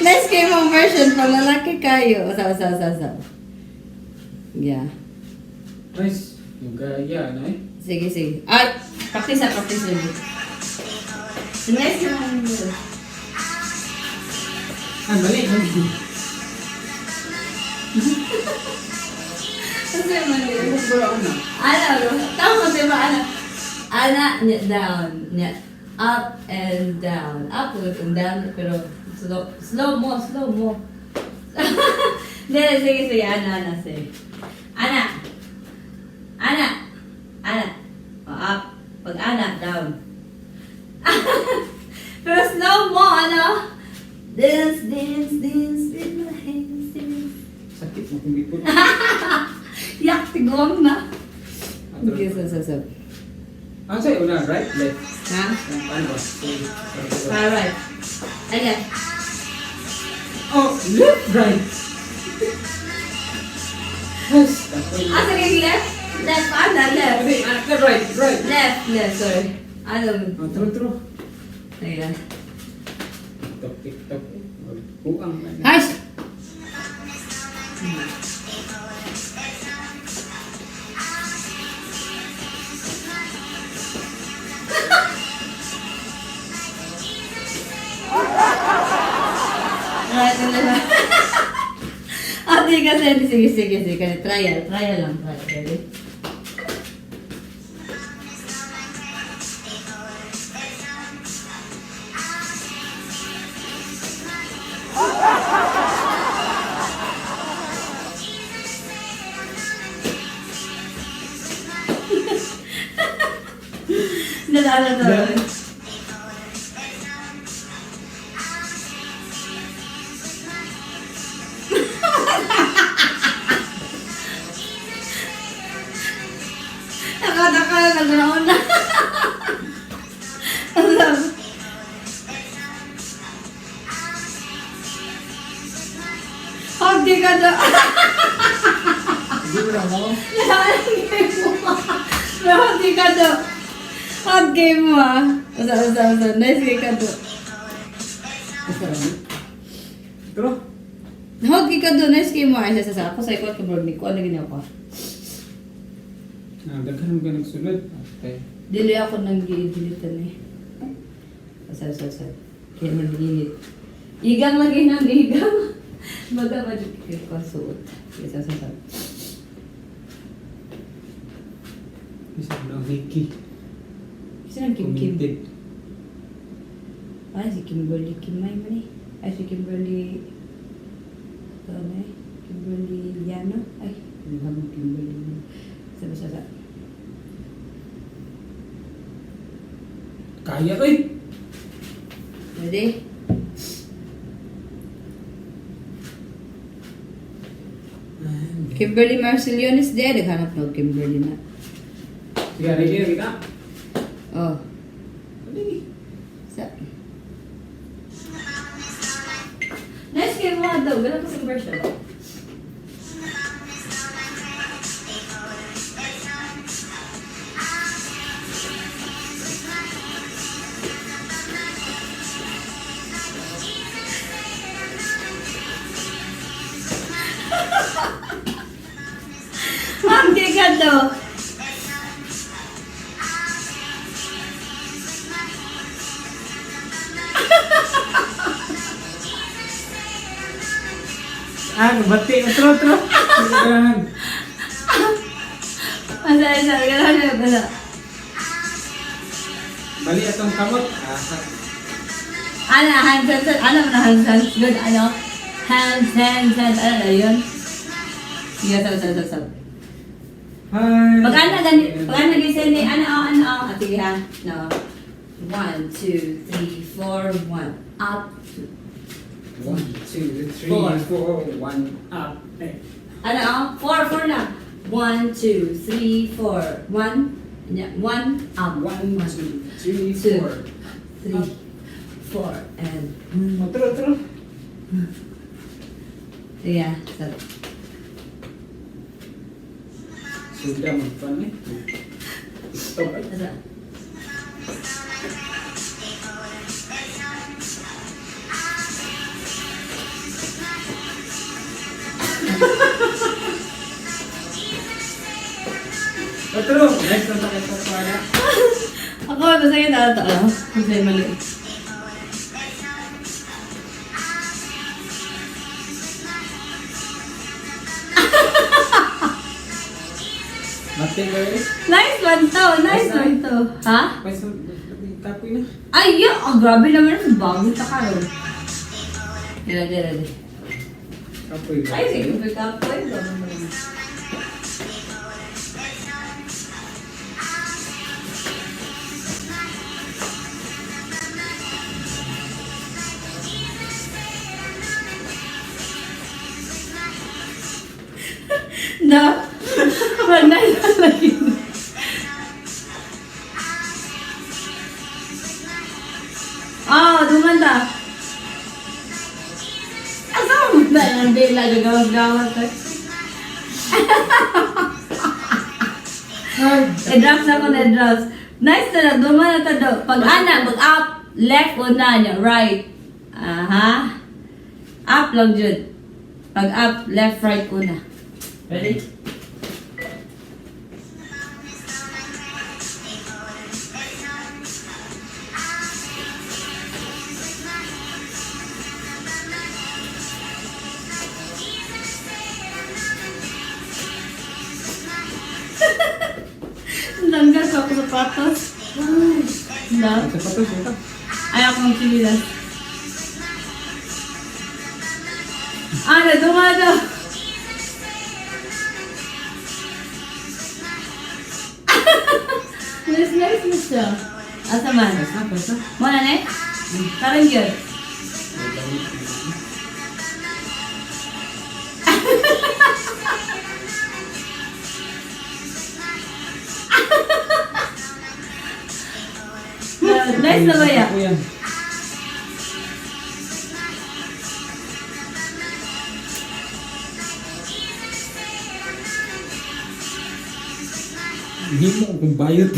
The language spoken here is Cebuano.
Nice kay mong version pang lalaki kayo. Usa, usa, usa, usa. Yeah. Nice. Yung gaya, ano eh? Sige, sige. Ay, practice ah, practice lagi. Nice kay mong version. Ah, mali. Mali. Kasi mali. Ano ba na? Ana, bro. Tama, diba? Ana. Ana, nya, down. Nya, up and down. Up and down, pero slow, slow mo, slow mo. Hindi, sige, sige. Ana, ana, sige. Ana. Ana. Ana. O, up. Pag ana, down. Pero slow mo, ano? Dance, dance, dance with my hands, dance. Sakit mo kung ipon. Yak, tigong na. Okay, so, so, so. Ah, sa'yo una, right, left. Ha? Paano ba? Sorry. Sorry, sorry. Alright. Ayan. Oh, left, right. Yes. Ah, sige, left. Left, ano, left. Hindi, ah, left, right, right. Left, left, sorry. Ano? Oh, true, true. Ayan. Tok, tik, tok. Buang. Hash! Right, ano na. Ah, di kasi, sige, sige, sige. Kasi trial, trial lang, trial. Ready? Nalala to. Nakataka, nagkaroon na. Alam. Hindi ka na. Hindi mo lang ako. Pero hindi ka na. Hot game mo ah. Usa, usa, usa. Nice game ka do. Usa. True. Hot game ka do. Nice game mo. Ay, sa, sa, sa. Ako sa ikot ka bro. Ni ko ano ginawa ko. Ah, daghan mo ka nagsulod. Okay. Dili ako nang giidilitan eh. Usa, usa, usa. Kaya mo naginit. Igang lagi nang igang. Baga ba dito ko suot. Usa, usa, usa. Isa na Vicky. Sino ang Kim Kim? Commented. Ay, si Kimberly Kimay man eh. Ay, si Kimberly... Ito na eh. Kimberly Llano. Ay, ano ba mo Kimberly? Sabi sa sa. Kaya eh. Ready? Kimberly Marceliones de. Naghanap na og Kimberly na. Sige, ready na kita. Oh. Ready. Sa. Nice game mo daw. Ganun ko sa version. Okay ka daw. Ah, bati. True, true. Daghan. Asa, asa. Ganun, ganun, ganun. Bali atong kamot. Ah, Ana, hands, hands, hands. Ano na hands, hands? Good, ano? Hands, hands, hands. Ano na yun? Sige, sab, sab, sab, sab. Hi. Pag ana, gani, pag ana, gisa ni, ana, oh, ana, oh. Ah, sige ha. No. One, two, three, four, one. Up, two. One, two, three, Four. four, one, up. Eh. Ano, oh? Four, four na. One, two, three, four. One, yeah, one, up. One, two, three, Two. four. Three, four, and... Oh, true, true. Sige, ah, sab. Sudah magpan eh. TikTok eh. Asa? Otro! Nice na takit sa para. Ako, basta yun ata. Ah, kasi mali. Mati ka eh. Nice one to! Nice one to! Ha? May tapoy na. Ay, yeah! Oh, grabe naman. Bago ta karon. Ready, ready. Kapoy ba? Ay, sige. Pick up ko. Grabe naman. Na, manay na lagi. Ah, duman ta. Asa mo na ang dila gagawas-gawas. I-drops ako na drops. Nice na lang, duman na ta do. Pag ana, mag up, left o na niya, right. Aha. Up lang jud. Pag up, left, right una. Ready? Langgas ako sa patos. Na? Ang sapatos, ito. Ay, ako ang sinilas. Ah, naduma daw. Nice, nice na siya. Asa man? Nice na, nice na. Mo na ne? Karon yun. Nice na ba ya? Ako yan. Hindi mo kung bayot.